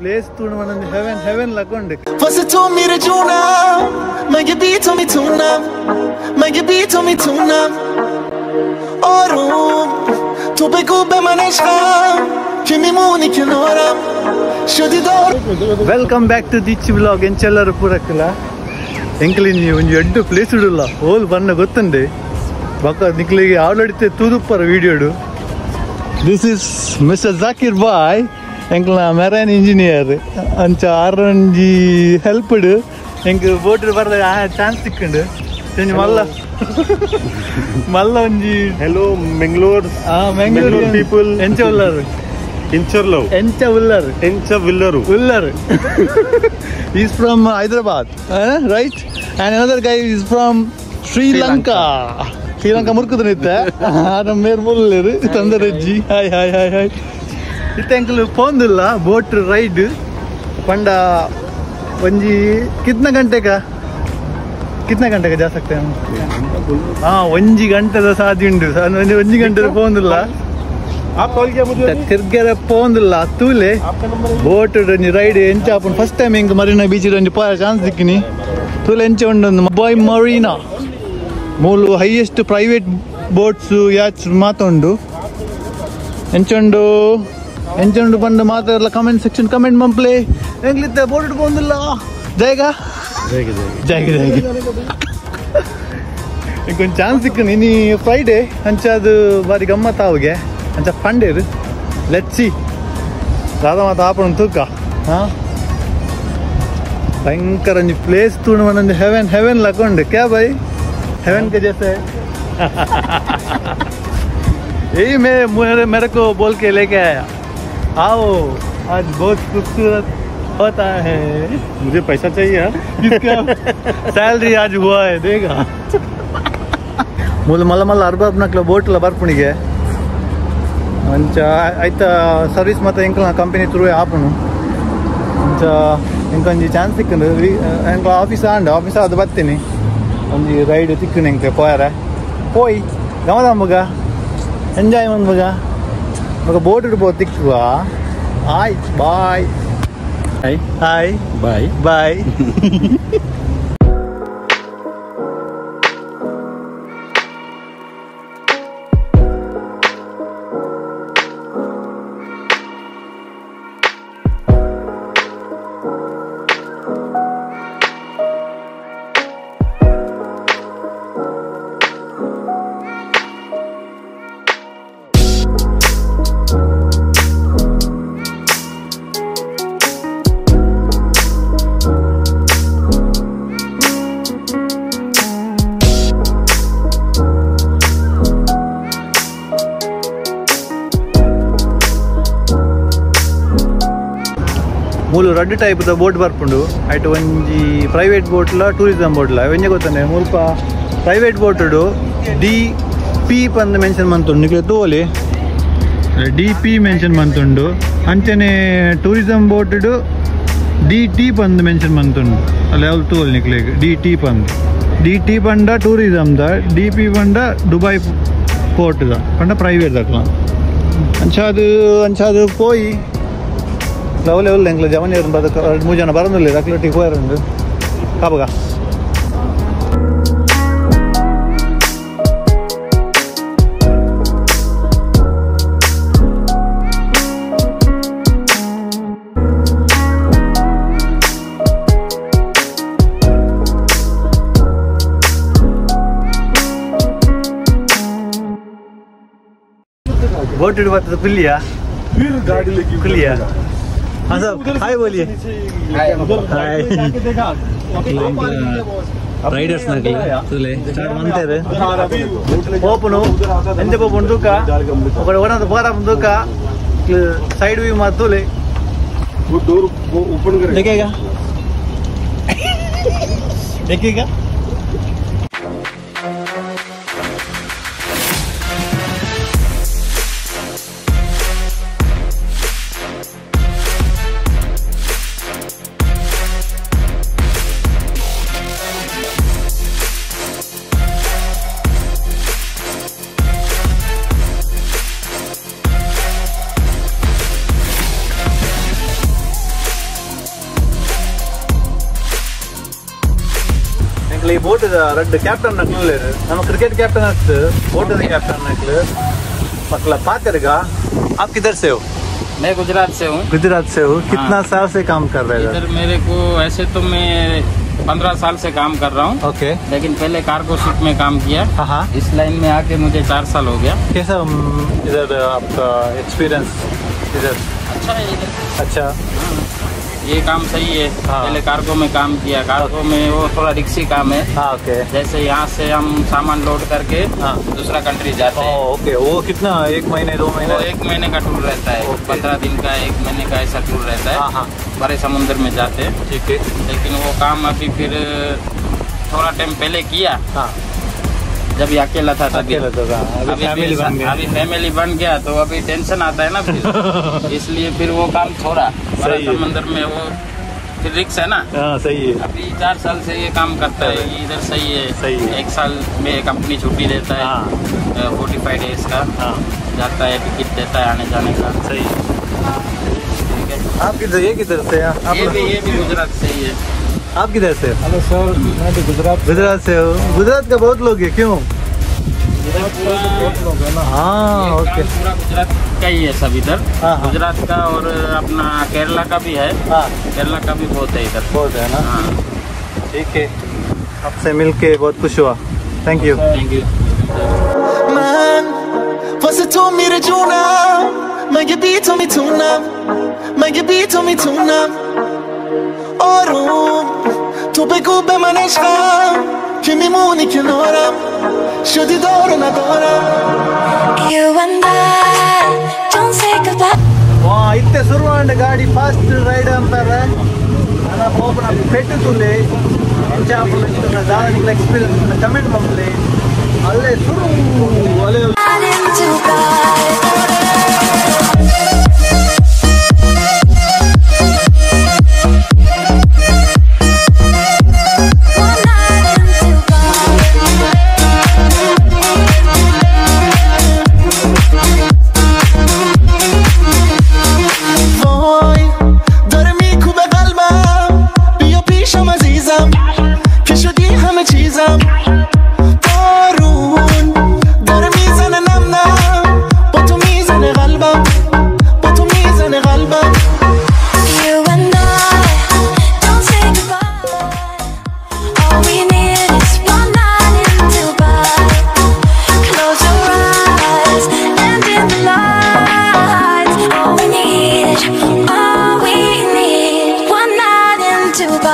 Place तूण मनंद heaven heaven लकोंड फस तो मेरे जूना मैं ये भी तो मी तूना मैं ये भी तो मी तूना और तो बेगू बेमनेशा कि मिमूनी किनोरा शुदी दौर welcome back to Deechi vlog ಎಂಚೆಲ್ಲರ ಪೂರಕ್ಕಲ ಎಂಕಲಿನಿ ಒಂಜಿ ಎಡ್ಡು ಪ್ಲೇಸ್ ಉಡುಲ್ಲ ಹೋಲ್ ಬನ್ನ ಗೊತ್ತುಂಡೆ ಬಕ್ಕ ನಿಕ್ಲಿಗೆ ಆಲ್ರೆಡಿ ತೂದುಪ್ಪರ ವಿಡಿಯೋಡು. This is mister Zakir bhai ಎಂಕ್ಲ marine engineer ಅಂಚ ಆರೊಂಜಿ ಹೆಲ್ಪ್ಡ್ ಎಂಕ್ ಬೋಟ್ ಬರ್ದ ಚಾನ್ಸ್ ಸಿಕ್ಕುಂಡು ಒಂಜಿ ಮಲ್ಲ ಮಲ್ಲ ಒಂಜಿ. ಹೆಲೋ ಮೆಂಗ್ಳೂರ್ ಮೆಂಗ್ಳೂರ್ ಪೀಪಲ್ ಎಂಚ ಉಲ್ಲರು ಇಂಚರ್ಲೋ ಎಂಚ ಉಲ್ಲರು ಎಂಚ ವಿಲ್ಲರು ಉಲ್ಲರು. He's from Hyderabad, right? And another guy is from Sri Lanka. Sri Lanka ಮುರ್ಕುದು ನಿತ್ತ ನಮ್ಮ ಮೇರ್ ಮುಲ್ಲೇರು ತಂದರಜ್ಜಿ. Hi hi hi hi. ಇತ್ತ ಎಂಕಲು ಪೋಂದಿಲ್ಲ ಬೋಟ್ ರೈಡ್ ಪಂಡ ಒಂಜಿ ಕಿತ್ನ ಗಂಟೆಗ ಕಿತ್ನ ಗಂಟೆಗೆ ಜಾಸ್ತಿ ಆಗ್ತದೆ. ಹಾ ಒಂಜಿ ಗಂಟೆದ ಸಾದಿ ಉಂಡು ಒಂಜಿ ಗಂಟೆದ ಪೋಂದಿಲ್ಲ ತಿರ್ಗೆರೆ ಪೋಂದಿಲ್ಲ ತೂಲೆ ಬೋಟ್ ಒಂಜಿ ರೈಡ್ ಎಂಚ ಆಪುಂಡು. ಫಸ್ಟ್ ಟೈಮ್ ಎಂಕ್ ಮರೀನಾ ಬೀಚ್ ಒಂಜಿ ಪೋರ ಚಾನ್ಸ್ ದಿಕ್ಕಿನಿ ತೂಲೆ ಎಂಚ ಉಂಡು ಬಾಯ್ ಮರೀನಾ ಮೂಲು ಹೈಯೆಸ್ಟ್ ಪ್ರೈವೇಟ್ ಬೋಟ್ಸ್ ಯಾಚ್ ಮಾತುಂಡು ಎಂಚುಂಡು ಎಂಚುಂಡು ಪಂಡ ಮಾತಾಡಲ್ಲ. ಕಮೆಂಟ್ ಸೆಕ್ಷನ್ ಕಮೆಂಟ್ ಮಂಪ್ಲೆ ಎಂಗ್ಲಿತ್ತ ಬೋಟ್ ಪೋಂದಿಲ್ಲ ಜಯಗ ಜಯಗ ಜಯಗ ಇಂಕೊಂದು ಚಾನ್ಸ್ ಸಿಕ್ಕನು ಇನಿ ಫ್ರೈಡೇ ಅಂಚಾದು ಬಾರಿ ಗಮ್ಮತ್ ಆವುಗೆ ಅಂಚ ಪಂಡೇರು. Let's see Radha ಮಾತ ಆಪಣ ತೂಕ. ಹಾಂ ಭಯಂಕರ ಒಂಜಿ ಪ್ಲೇಸ್ ತೂಣ ಒಂದೊಂದು ಹೆವೆನ್ ಹೆವೆನ್ ಲಕೊಂಡು ಕ್ಯಾ ಬೈ हेवन के जैसे यही मैं मेरे को बोल के लेके आया. आओ आज बहुत खूबसूरत होता है. मुझे पैसा चाहिए इसका सैलरी आज हुआ है देगा. ಮೂಲ ಮಲ್ಲ ಮಲ್ಲ ಅರ್ಬಾಬ್ನಕ್ಲ ಬೋಟ್ಲ ಬರ್ಪುಣಿಗೆ ಅಂಚ ಐತ ಸರ್ವಿಸ್ ಮತ್ತು ಎಂಕಲ್ನ ಕಂಪನಿ ಥ್ರೂ ಆಪುನು ಅಂಚ ಎಂಕೊಂಜಿ ಚಾನ್ಸ್ ಸಿಕ್ಕುಂಡು ಎಂಕ್ಲ ಆಫೀಸ್ ಆಂಡ್ ಆಫೀಸ್ ಅದು ಬರ್ತೀನಿ ಒಂಜಿ ರೈಡ್ ತಿಕ್ಕುನು ಎಂಕ್ ಪೋಯರ ಪೋಯ್ ಗಮದ ಮಗ ಎಂಜಾಯ್ ಮಗ ಮಗ ಬೋಟ್ ಪೋ ತಿಕ್ಕುವ. Hi bye hi hi bye bye. ಮೂಲು ರಡ್ಡು ಟೈಪ್ದ ಬೋಟ್ ಬರ್ಪುಂಡು ಐಟ್ ಒಂಜಿ ಪ್ರೈವೇಟ್ ಬೋಟ್ಲ ಟೂರಿಸಂ ಬೋಟ್ಲ ಒಂಜಿ ಗೊತ್ತಾನೆ ಮುಲ್ಪ ಪ್ರೈವೇಟ್ ಬೋಟುಡು ಡಿ ಪಿ ಪಂದ್ ಮೆನ್ಷನ್ ಮಂತುಂಡು ನಿಕ್ಲೆ ತೋಲಿ ಡಿ ಪಿ ಮೆನ್ಷನ್ ಮಂತುಂಡು ಅಂಚನೆ ಟೂರಿಸಂ ಬೋಟುಡು ಡಿ ಟಿ ಪಂದ್ ಮೆನ್ಷನ್ ಮಂತುಂಡು ಅಲ್ಲಿ ಅವ್ಲು ತೋಲಿ ನಿಕ್ಲೆ ಡಿ ಟಿ ಪಂದ್ ಡಿ ಟಿ ಪಂಡ ಟೂರಿಸಮ್ದ ಡಿ ಪಿ ಪಂಡ ದುಬೈ ಪೋರ್ಟ್ದ ಪಂಡ ಪ್ರೈವೇಟ್ ದಕ್ಲ ಅಂಚಾದು ಅಂಚಾದು ಪೋಯಿ ಲವ್ ಲೆವೆಲ್ ಎಂಕ್ಲ ಜವನ್ ಬದಕ ಎರಡು ಮೂರು ಜನ ಬರೋದಿಲ್ಲ ಅಕ್ಲೊಟ್ಟಿಗೆ ಹೋಯಾರುಂಡು ಕಾಬಗ. ಬೋಟ್ ಬರ್ತದೆ ಕುಲ್ಲಿಯಾ ಕುಲ್ಲಿಯಾ. हाँ साहब हाय बोलिए. हाय ರೈಡರ್ಸ್ ನಕಲಿ ತುಲೆ ಸ್ಟಾರ್ಟ್ ಮಂತೇರು ಪೋಪುನು ಎಂಜ ಪೋಪುನು ತೂಕ ఒకటి ఓనంత పోరాపు తూక సైడ్ వ్యూ మా తూలే वो डोर ओपन करेगा देखेगा देखेगा. ಈ ಬೋಟ್ ರಡ್ಡ್ ಕ್ಯಾಪ್ಟನ್ ನಕ್ಲು ನಮ್ಮ ಕ್ರಿಕೆಟ್ ಕ್ಯಾಪ್ಟನ್ ಅಷ್ಟು ಬೋಟ್ ಕ್ಯಾಪ್ಟನ್ ನಕ್ಲು पकला पातेरगा। आप किधर से हो? मैं गुजरात से हूँ। गुजरात से हो? कितना साल से काम कर रहे हैं इधर? मेरे को ऐसे तो मैं 15 साल से काम कर रहा हूँ। ओके। लेकिन पहले कार्गो शिप में काम किया। हाँ। इस लाइन में आके मुझे 4 साल हो गया। कैसा इधर आपका एक्सपीरियंस इधर? अच्छा है इधर। अच्छा, ये काम सही है। हाँ। पहले कार्गो में काम किया, कार्गो में वो थोड़ा रिक्सी काम है। हाँ, ओके। जैसे यहाँ से हम सामान लोड करके हाँ। दूसरा कंट्री जाते हैं। ओके। वो कितना, 1 महीने 2 महीने? वो 1 महीने का टूर रहता है, 15 दिन का 1 महीने का ऐसा टूर रहता है। हाँ। बड़े समुद्र में जाते हैं। ठीक है। लेकिन वो काम अभी फिर थोड़ा टाइम पहले किया। हाँ। जब ये अकेला था तभी। अभी फैमिली बन गया तो अभी टेंशन आता है ना फिर, इसलिए फिर वो काम छोड़ा। बड़ा समंदर में वो फिर रिक्स है ना। हाँ, सही है। अभी 4 साल से ये काम करता है, इधर सही है। सही है। 1 साल में कंपनी छुट्टी देता है। 45 डेज का। हाँ। जाता है, टिकट देता है आने जाने का। सही है। ठीक है। आप किधर, ये किधर से? ये भी गुजरात से ही है। आप किधर से? हेलो सर, मैं भी गुजरात। गुजरात से हो? गुजरात का बहुत लोग है, क्यों? बहुत लोग है ना। हाँ, ओके। पूरा गुजरात का ही है सब इधर। हाँ। गुजरात का और अपना केरला का भी है। हाँ। केरला का भी बहुत है इधर। बहुत है ना। हाँ। ठीक है, आपसे मिलके बहुत खुश हुआ। Thank you. Thank you. تو بگو به من عشقم که میمونی کنارم، شدی دارو ندارم. You and I don't say goodbye. ವಾ ಇತ್ತೆ ಸುರುವಾಂಡ ಗಾಡಿ ಫಾಸ್ಟ್ ರೈಡ್ ಅಂತಾರೆ. ಅನ ಪೋಪನ ಪೆಟ್ಟು ತುಲೆ ಎಂಚ ಆಪುಂಡು ದಾದ ನಿಕ್ಲ ಎಕ್ಸ್ಪೀರಿಯನ್ಸ್ ಕಮೆಂಟ್ ಮಲ್ಪುಲೆ. ಅಲ್ಲೇ ಸುರು ಅಲ್ಲೇ بارون داره میزنه نم نم، با تو میزنه قلبم، با تو میزنه قلبم. You and I don't say goodbye. All we need is one night in Dubai. Close your eyes and dim the lights. All we need, one night in Dubai.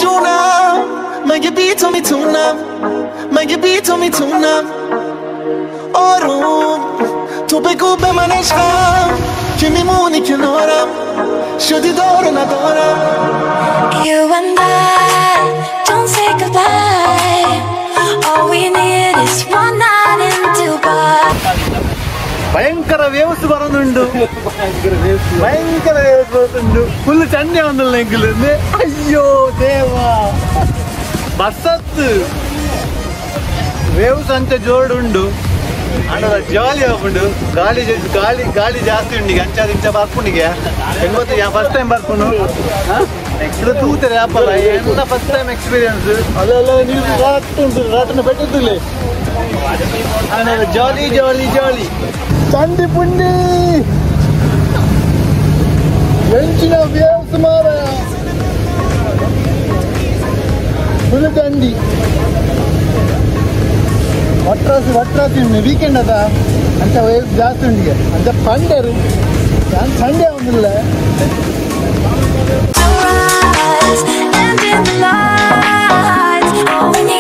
جونم، مگه بی تو میتونم، مگه بی تو میتونم. آروم تو بگو به من عشقم که میمونی کنارم، شدی دارو ندارم. You and I don't say goodbye. All we need is one night in Dubai. ಭಯಂಕರ waves ಬರೋದುಂಟು, ಭಯಂಕರ waves ಬರೋದುಂಟು. Full ಚಂಡೆ ಒಂದಿಲ್ಲ ಎಂಕುಲು. ಅಯ್ಯೋ ದೇವ, ಬಸ್ಸತ್ತು waves ಅಂಚ ಜೋಡುಂಡು. ಅಂಡದ ಜಾಲಿ ಆಪುಂಡು. ಗಾಳಿ ಗಾಳಿ ಗಾಳಿ ಜಾಸ್ತಿ ಉಂಡಿಗೆ ಅಂಚಾದ ಇಂಚ ಬರ್ಪುಂಡಿಗೆ ಹೆಂಗ್ ಗೊತ್ತು, ಫಸ್ಟ್ ಟೈಮ್ ಬರ್ಪುಂಡು. ನೆಕ್ಸ್ಟ್ ತೂತಾರೆ ಆಪಲ್ಲ ಎಲ್ಲ ಫಸ್ಟ್ ಟೈಮ್ ಎಕ್ಸ್ಪೀರಿಯನ್ಸ್. ಅಲ್ಲೆಲ್ಲ ನೀವು ರಾಟ್ ಉಂಟು, ರಾಟನ ಬೆಟ್ಟದಿಲ್ಲ. ಜಾಲಿ ಜಾಲಿ ಜಾಲಿ ಚಂಡಿ ಪುಂಡಿ ಎಂಚಿನ ವೇವ್ಸ್ ಮಾರ ಫುಲ್ ಚಂಡಿ. ವಟ್ರಾಸಿ ವಟ್ರಾಸಿ ಉಂಡು ವೀಕೆಂಡ್ ಅದ ಅಂಚ ವೇವ್ಸ್ ಜಾಸ್ತಿ ಉಂಡಿಗೆ ಅಂಚ ಪಂಡರು ನಾನು ಸಂಡೇ ಒಂದಿಲ್ಲ. And in the lights, all we need.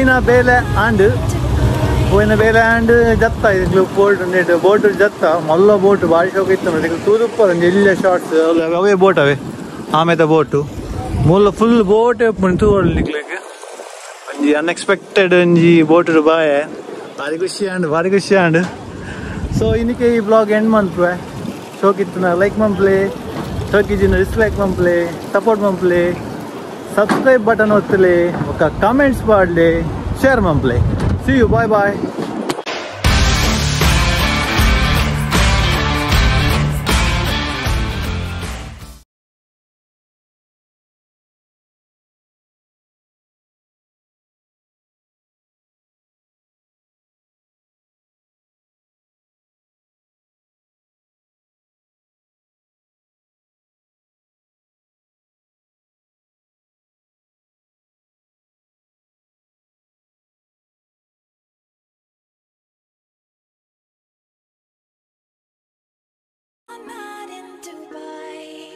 ಪೋಯಿನ ಬೇಲೆ ಆಂಡ್ ಪೋಯಿನ ಬೇಲೆ ಆಂಡ್ ಜತ್ತ ಇದು ಬೋಟ್ ಬೋಟ್ ಜತ್ತ ಮಲ್ಲ ಬೋಟ್ ಬಾರಿ ಶೋಕ ಇತ್ತು ತೂದುಪ್ಪ ಒಂಜಿ ಎಲ್ಯ ಶಾರ್ಟ್ಸ್ ಅವೇ ಬೋಟ್ ಅವೇ ಆಮೇದ ಬೋಟು ಮೂಲ ಫುಲ್ ಬೋಟ್ ತೂವೊಡು ನಿಕ್ಲೆಗ್ ಒಂಜಿ ಅನ್ಎಕ್ಸ್ಪೆಕ್ಟೆಡ್ ಒಂಜಿ ಬೋಟ್ ಬಾಯೆ ಬಾರಿ ಖುಷಿ ಆಂಡ್ ಬಾರಿ ಖುಷಿ ಆಂಡ್. ಸೊ ಇನ್ನಿಕೆ ಈ ಬ್ಲಾಗ್ ಎಂಡ್ ಮನ್ಪುವೆ. ಶೋಕ್ ಇತ್ತುನ ಲೈಕ್ ಮನ್ಪ್ಲೆ, ಶೋಕ್ ಇಜ್ಜಿನ ಡಿಸ್ಲೈಕ್ ಮನ್ಪ್ಲೆ, ಸಪೋರ್ಟ್ ಮನ್ಪ್ಲೆ, ಸಬ್ಸ್ಕ್ರೈಬ್ ಬಟನ್ ಒತ್ತಲೆ, ఒక ಕಾಮೆಂಟ್ಸ್ ಪಾಡ್ಲೆ, ಶೇರ್ ಮನ್ಪ್ಲೆ. See you, bye bye. I'm not in Dubai.